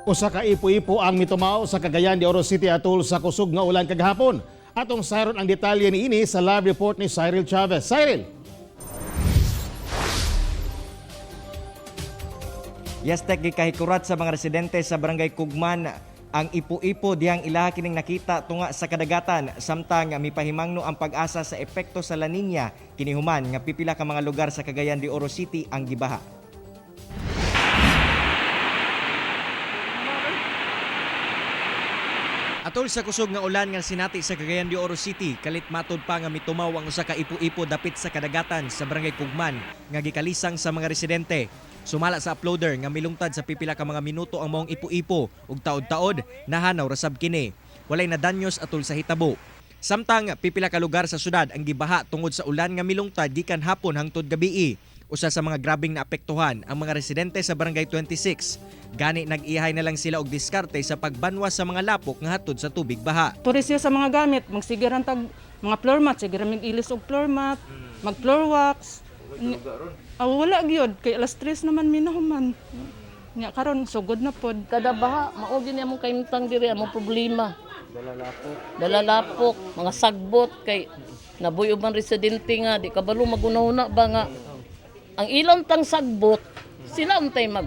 Usa ka ipo-ipo ang mitumaw sa Cagayan de Oro City atol sa kusog nga ulan kagahapon. Atong sayron ang detalye niini sa live report ni Cyril Chavez. Cyril! Yes, Tek, gikahikurat sa mga residente sa Barangay Kugman ang ipo-ipo dihang ilaha kining nakita tunga sa kadagatan, samtang mipahimangno ang PAGASA sa epekto sa La Nina kinihuman nga pipila ka mga lugar sa Cagayan de Oro City ang gibaha. Atol sa kusog nga ulan nga sinati sa Cagayan de Oro City, kalit matod pa nga mitumaw ang usa ka ipo-ipo dapit sa kadagatan sa Barangay Kugman nga gikalisang sa mga residente. Sumala sa uploader nga milungtad sa pipila ka mga minuto ang maong ipo-ipo ug taod-taod nahanaw rasab kini. Walay nadanyos atol sa hitabo. Samtang pipila ka lugar sa syudad ang gibaha tungod sa ulan nga milungtad gikan hapon hangtod gabii. Usa sa mga grabeng naapektuhan ang mga residente sa Barangay 26. Gani nag-ihay na lang sila og diskarte sa pagbanwa sa mga lapok nga hatod sa tubig baha. Purisyo sa mga gamit, magsigiran tag mga floor mat, sige ra mig ilis og floor mat, mag floor wax. Ah, wala gyud kay alas 3 naman minahuman. Nya karon sugod na pod. Kada baha, mao gyud ni among kahimtang diri, among problema. Dalalapok. Dalalapok, mga sagbot kay nabuy uban residente nga di kabalo magunahuna ba nga ang ilang tang sagbot sila untay mag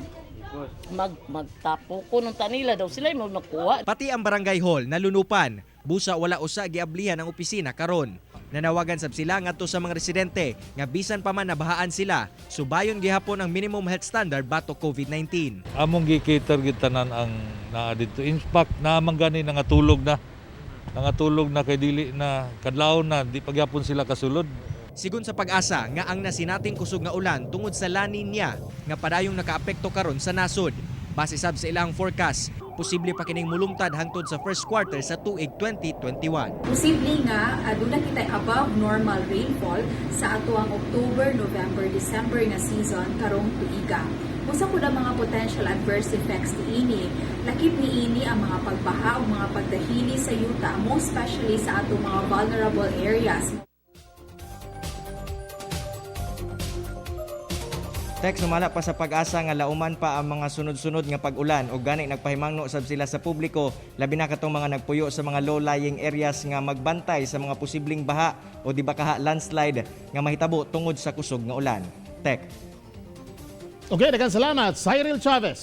mag magtapo ko nung tanila daw sila mo nakuha. Pati ang barangay hall nalunupan. Busa wala usa giablihan ang opisina karon. Nanawagan sab sila ngadto sa mga residente nga bisan pa man nabahaan sila, subayon gihapon ang minimum health standard batok COVID-19. Among gi-cater gid tanan ang naa didto. In fact, naa man gani nangatulog na. Nangatulog na kay dili na kadlawon na di pagyapon sila kasulod. Sigon sa PAGASA nga ang nasinating kusog nga ulan tungod sa La Nina nga padayong nakaapekto karon sa nasod. Base sab sa ilang forecast, posible pa kining mulungtad hangtod sa first quarter sa tuig 2021. Posible nga aduna kitay above normal rainfall sa atoang October, November, December nga season karong tuiga. Usa pud ang mga potential adverse effects niini. Lakip niini ang mga pagbaha o mga pagdahili sa yuta, most especially sa atong mga vulnerable areas. Tek, sumala pa sa PAGASA nga lauman pa ang mga sunod-sunod nga pag-ulan o gani nagpahimangno sab sila sa publiko, labi na katong mga nagpuyo sa mga low-lying areas, nga magbantay sa mga posibleng baha o di ba kaha landslide nga mahitabo tungod sa kusog nga ulan. Tek. Okay, daghang salamat, Cyril Chavez.